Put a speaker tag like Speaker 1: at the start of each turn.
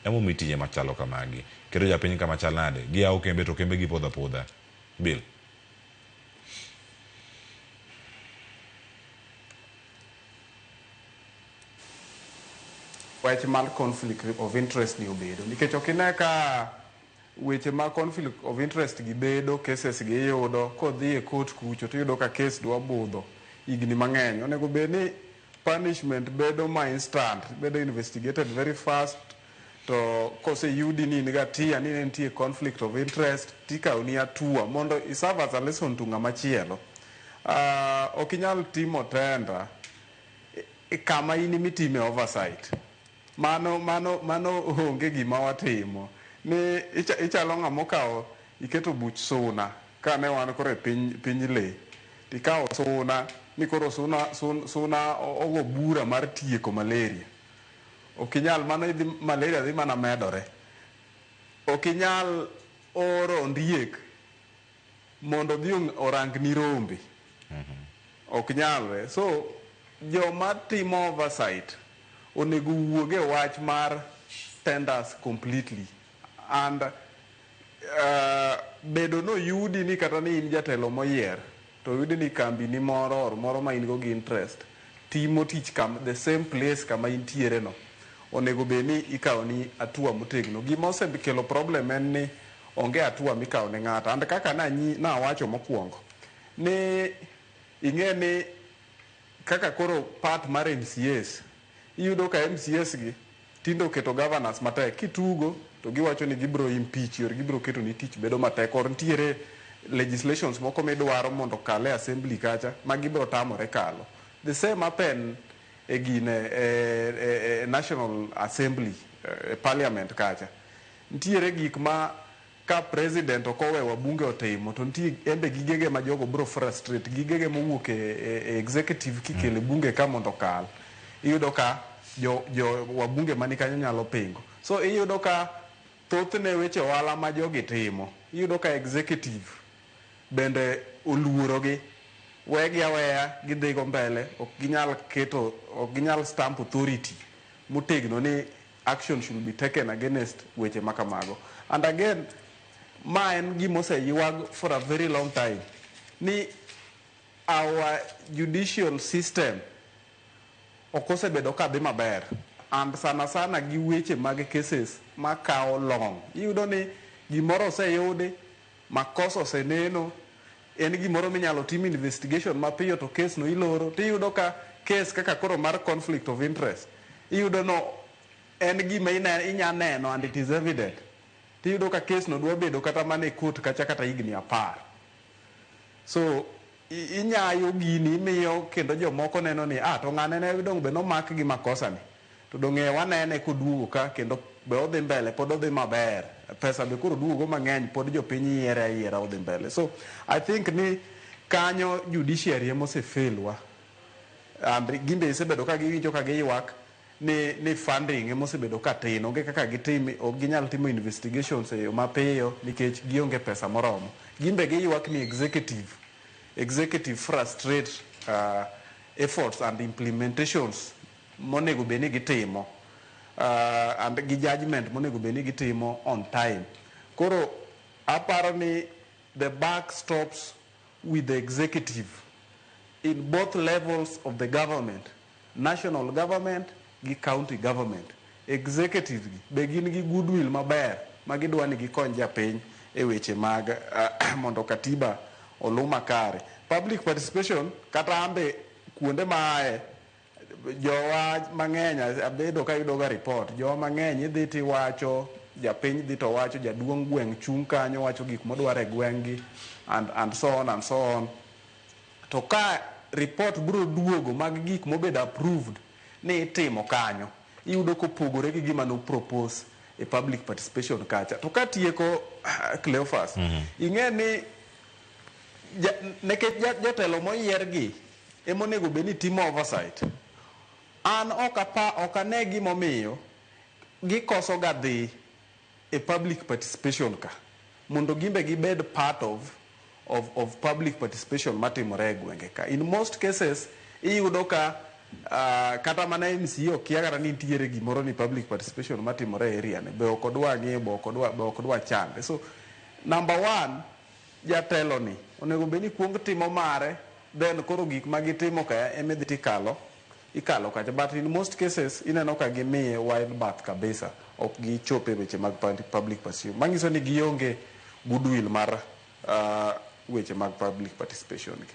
Speaker 1: Emomiyo tije machalo kamagi. Keto japiny kama chal nade? Giyawo kembe to kembe gipodho apodha. Bill.
Speaker 2: Wach mar conflict of interest ni obedo nikech ok ine ka weche mag conflict of interest gi bedo cases gi iyudo kodhi e court kucho tiyudo ka case dwa budho higni mang'eny. Onego bed ni punishment bedo ma instant, bedo investigated very fast to koseyudi ni in gi hatia ni ne nitie conflict of interest tikawoni hatua mondo i serve as a lesson to ng'ama chielo. Ok inyal timo tender kama in emitime oversight. Mano mano mano onge gima watimo. Ni ichalo ng'ama okawo iketo buch suna kane wan koro e piny piny lee tikawo suna ni koro suna suna ogo bura mar tieko malaria. Ok inyal mano idhi malaria dhi mana medore. Ok inyal oro ondiek mondo odhi orangni rombe. Ok nyalre. So joma timo oversight onego owuog e wach mar tenders completely and bedo noyudi ni kata ni in jatelo moyier to oyudi ni kambi ni moro or moro ma in go gi interest timo tich kam the same place kama intiere no onego bed ni ikawo ni hatua motegno. Gima osekelo problem en ni onge hatua mikawo ne ng'ato and kaka nawacho mokwongo ni ing'e ni kaka koro part mar MCAs iyudo ka MCAs gi tinde oketo governors matek kitugo to giwacho ni gibro impeach or gibro keto ni tich bedo matek or nitiere legislations moko midwaro mondo okal e assembly kacha ma gibro tamore kalo. The same happen e gine e National Assembly e parliament kacha. Nitiere gik ma ka president ok owe wabunge otimo to nitie embe gigege ma jogo bro frustrate gigege mowuok e executive kikelo e bunge ka mondo okal. Iyudo ka jo wabunge mani kanyo nyalo pingo. So iyudo ka thothne weche ohala ma jogi timo iyudo ka executive bende oluorogi wegi aweya gidhigo mbele ok ginyal keto ok ginyal stamp authority motegno ni action should be taken against weche makamago. And again ma en gima oseywag for a very long time ni our judicial system ok osebedo ka dhi maber and sana sana gi weche mag cases makawo long. Iyudo ni gimoro oseyudi, makosa oseneno, en gimoro minyalo tim investigation mapiyo to case no iloro. Tiyudo ka case kaka koro mar conflict of interest, iyudo no en gima inya neno and it is evident. Tiyudo ka case no dwa bedo kata mana e court kacha kata higni 10. So inyayo gini imiyo kendo jomoko neno ni to ng'ane ne dong be nomak gi makosa ni. To dong' e wanene koduogo ka kendo be odhi mbele pod odhi maber. Pesa be koro duogo mang'eny pod jopiny yiere ayiera odhi mbele. So I think ni kanyo judiciary ema osefail wa. And gimbe isebedo ka giwinjo ka giywak ni funding ema osebedo ka tin. Onge kaka gitim, ok ginyal timo investigations e yo mapiyo nikech gionge pesa moromo. Gimbe giywak ni executive frustrate efforts and implementations monego bed ni gitimo and gi judgment monego bed ni gitimo on time. Koro aparo ni the buck stops with the executive in both levels of the government, national government gi county government. Executive gi be gin gi goodwill maber ma gidwa ni gikony japiny e weche mag mondo katiba olu makare. Public participation kata ambe kuonde ma aye jowa mang'eny abedo kayudo ga report jowa mang'eny idhi tiwacho japiny dhi to wacho jaduong' gweng' chung' kanyo wacho gik modwaro e gweng' gi and so on and so on. To ka report biro duogo mag gik mobedo approved ni itimo kanyo iyudo kopogore gi gima no propose e public participation kacha. To katieko Cleophas, ing'e ni nikech jotelo moyier gi ema onego bed ni timo oversight. An ok ane gimomiyo gikoso ga dhi e public participation ka mondo gimbe gibed part of public participation matimore e gwenge ka. In most cases iyudo ka Kata mana MCA okia kata ni nitiere gimoro ni public participation matimore e area ne be ok odwa ng'eyo, be ok odwa chande. So number one, jatelo ni onego bed ni kuong timo mare, then koro gik ma gitimo ka ema idhi tikalo ikalo kacha. But in most cases ineno ka gimiye wide berth kabisa, ok gichope weche mag public participation, manyiso ni gionge goodwill mar weche mag public participation gi.